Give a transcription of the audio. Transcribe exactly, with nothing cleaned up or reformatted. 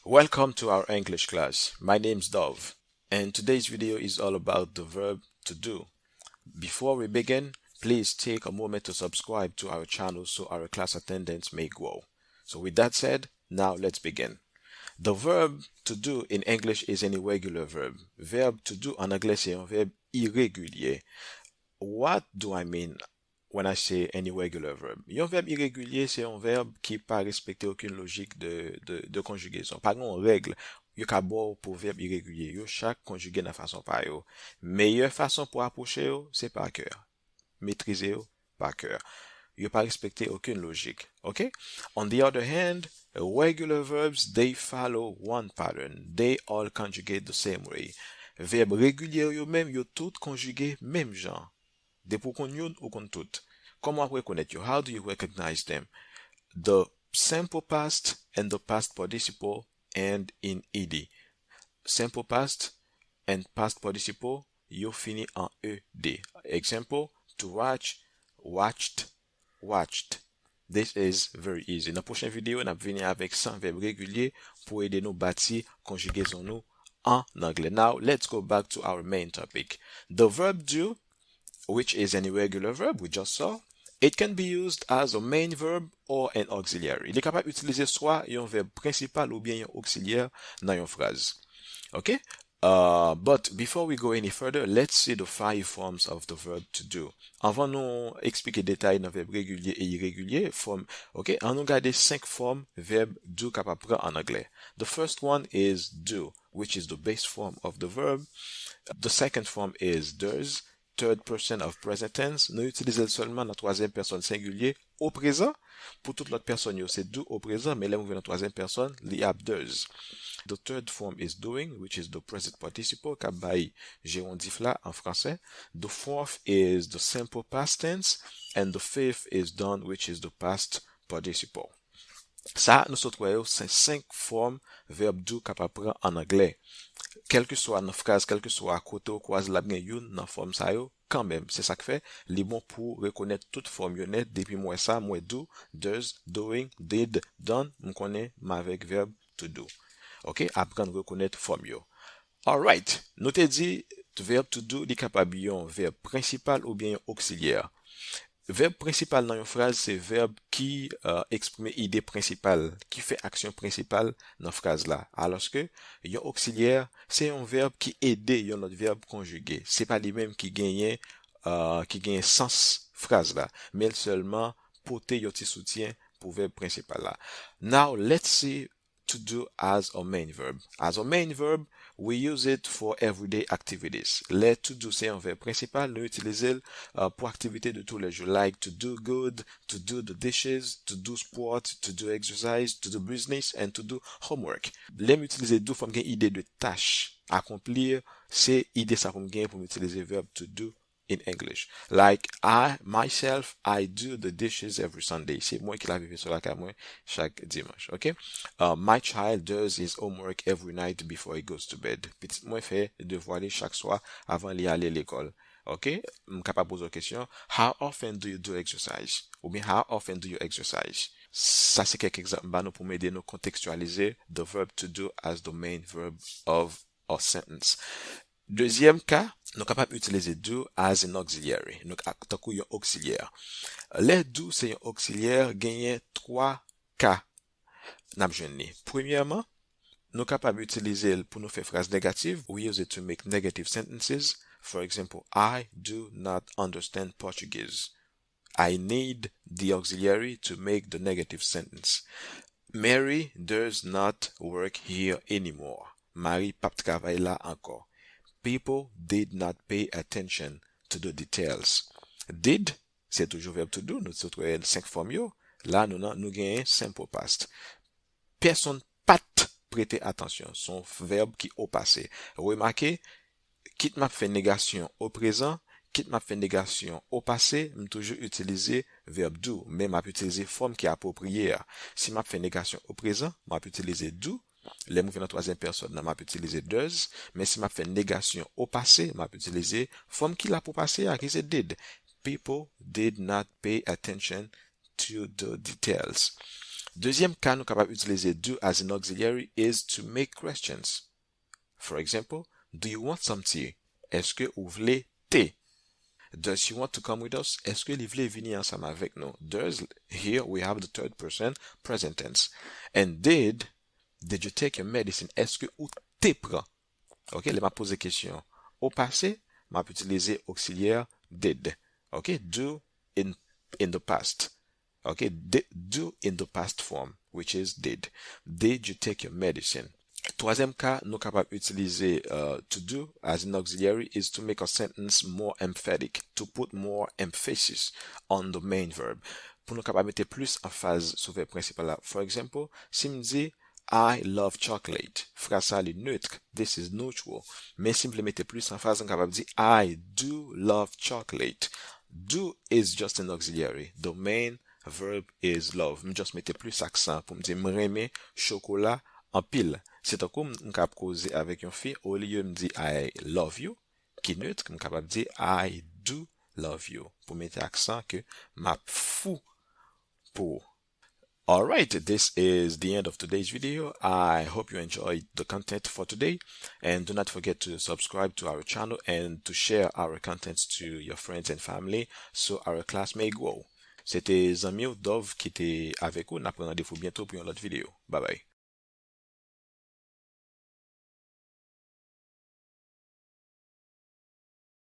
Welcome to our English class. My name's Dove, and today's video is all about the verb to do. Before we begin, please take a moment to subscribe to our channel so our class attendance may grow. So with that said, now let's begin. The verb to do in English is an irregular verb. Verb to do an anglè se yon vèb iregilye. What do I mean when I say an irregular verb? Yon vèb iregilye se yon vèb ki pa respekte okenn lojik de, de, de konjigezon. Pa gen yon règ yo ka ba w pou vèb iregilye. Yo chak konjige nan fason pa yo. Meyè fason pou apwoche yo, se pa kè. Metrize yo pa kè. Yo pa respekte okenn lojik. Ok? On the other hand, regular verbs, they follow one pattern. They all conjugate the same way. Vèb regilye yo menm, yo tout konjige menm jan. Depi w konn youn, ou konn tout. Kòman w ap rekonèt yo? How do you recognize them? The simple past and the past participle end in ed. Simple past and past participle, yo fini an ed. Example, to watch, watched, watched. This is very easy. Nan pwochen videyo, n ap vini avèk san vèb regilye pou ede nou bati konjigezon nou an anglè. Now, let's go back to our main topic. The verb do, which is an irregular verb we just saw, it can be used as a main verb or an auxiliary. Li kapab itilize swa yon vèb prensipal oubyen yon oksilyè nan yon fraz. Ok? Uh, but before we go any further, let's see the five forms of the verb to do. Anvan nou eksplike detay nan vèb regilye e iregilye, fòm, ok, ann nou gade senk fòm vèb do kapab pran an anglè. The first one is do, which is the base form of the verb. The second form is does, third person of present tense. Nou itilize l sèlman nan twazyèm pèsòn sengilye, au présent. Pou tout lòt pèsòn yo, se do au présent, men lè nou vin nan twazyèm pèsòn, li ap does. The third form is doing, which is the present participle, k ap bay jerondif la an fransè. The fourth is the simple past tense, and the fifth is done, which is the past participle. Sa, nou sot wè yo, se senk fòm vèb do kapab pran an anglè. Kèlkeswa nan fraz, kèlkeswa kote w kwaze l, ap gen youn nan fòm sa yo kanmenm. Se sa k fè li bon pou rekonèt tout fòm yo nèt. Depi m wè sa, m wè do, does, doing, did, done, m konnen m avèk vèb to do. Ok, aprann rekonèt fòm yo. Alright, nou te di vèb to do, li kapab yon vèb prensipal oubyen yon oksilyè. Vèb prensipal nan yon fraz se vèb ki, uh, eksprime ide prensipal, ki fè aksyon prensipal nan fraz la. Alòske yon oksilyè, se yon vèb ki ede yon lòt vèb konjige. Se pa li menm ki genyen, uh, ki genyen sans fraz la, men l sèlman pote yon ti soutyen pou vèb prensipal la. Now, let's see to do as a main verb. As a main verb, we use it for everyday activities. Lè to do se yon vèb prensipal, nou itilize l, uh, pou aktivite de tous les jours, like to do good, to do the dishes, to do sport, to do exercise, to do business, and to do homework. Lè m itilize do, fò m gen ide de tach akonpli, se ide sa pou m gen pou m itilize vèb to do in English. Like, I, myself, I do the dishes every Sunday. Se mwen ki lave veso lakay mwen chak dimanch, ok? Uh, my child does his homework every night before he goes to bed. Pitit mwen fè devwa li chak swa avan li ale lekòl, ok? M kapab poze w kesyon, how often do you do exercise? Oubyen how often do you exercise? Sa se kèk egzanp m ba nou pou m ede nou kontekstyalize the verb to do as the main verb of a sentence. Dezyèm ka, nou kapab itilize do as an auxiliary, nou ka, tankou yon oksilyè. Lè do se yon oksilyè, genyen twa ka n ap jwenn li. Premyèman, nou kapab itilize l pou nou fè fraz negatif. We use it to make negative sentences. For example, I do not understand Portuguese. I need the auxiliary to make the negative sentence. Mary does not work here anymore. Mari p ap travay la ankò. People did not pay attention to the details. Did, se toujou vèb to do, nou sot wè senk fòm yo. La, nou nan, nou genyen simple past. Pèsonn pa t prete atansyon. Se yon vèb ki o pase. Remake, kit m ap fè negasyon o prezan, kit m ap fè negasyon o pase, m toujou itilize vèb do, men m ap itilize fòm ki apwopriye a. Si m ap fè negasyon o prezan, m ap itilize do. Lè m rive nan twazyèm pèsòn nan, m ap itilize does, men si m ap fè negasyon o pase, m ap itilize fòm ki la pou pase a, ki se did. People did not pay attention to the details. Dezyèm ka, nou kapab itilize do as an auxiliary is to make questions. For example, do you want some tea? Èske ou vle te? Does she want to come with us? Èske li vle vini ansanm avèk nou? Does, here we have the third person present tense. And did, did you take your medicine? Èske ou te pran? Ok, lè m ap poze kesyon o pase, m ap itilize oksilyè did. Ok, do in, in the past. Ok, did, do in the past form, which is did. Did you take your medicine? Twazyèm ka, nou kapab itilize uh, to do as an auxiliary is to make a sentence more emphatic, to put more emphasis on the main verb. Pou nou kapab mete plis anfaz sou vèb prensipal la. For example, si m di, I love chocolate. Fraz sa li neutre. This is neutral. Men si m vle mete plis anfaz, m kapab di, I do love chocolate. Do is just an auxiliary. The main verb is love. M just mete plis aksan pou m di m renmen chokola anpil. Se tankou m, m kab koze avèk yon fi, olye m di I love you, ki neutre, m kapab di I do love you. Pou mete aksan ke m ap fou pou ou. Alright, this is the end of today's video. I hope you enjoyed the content for today, and do not forget to subscribe to our channel and to share our contents to your friends and family so our class may grow. Se te zanmi w Dove ki te avèk ou. N ap pran randevou byento pou yon lòt videyo. Babay.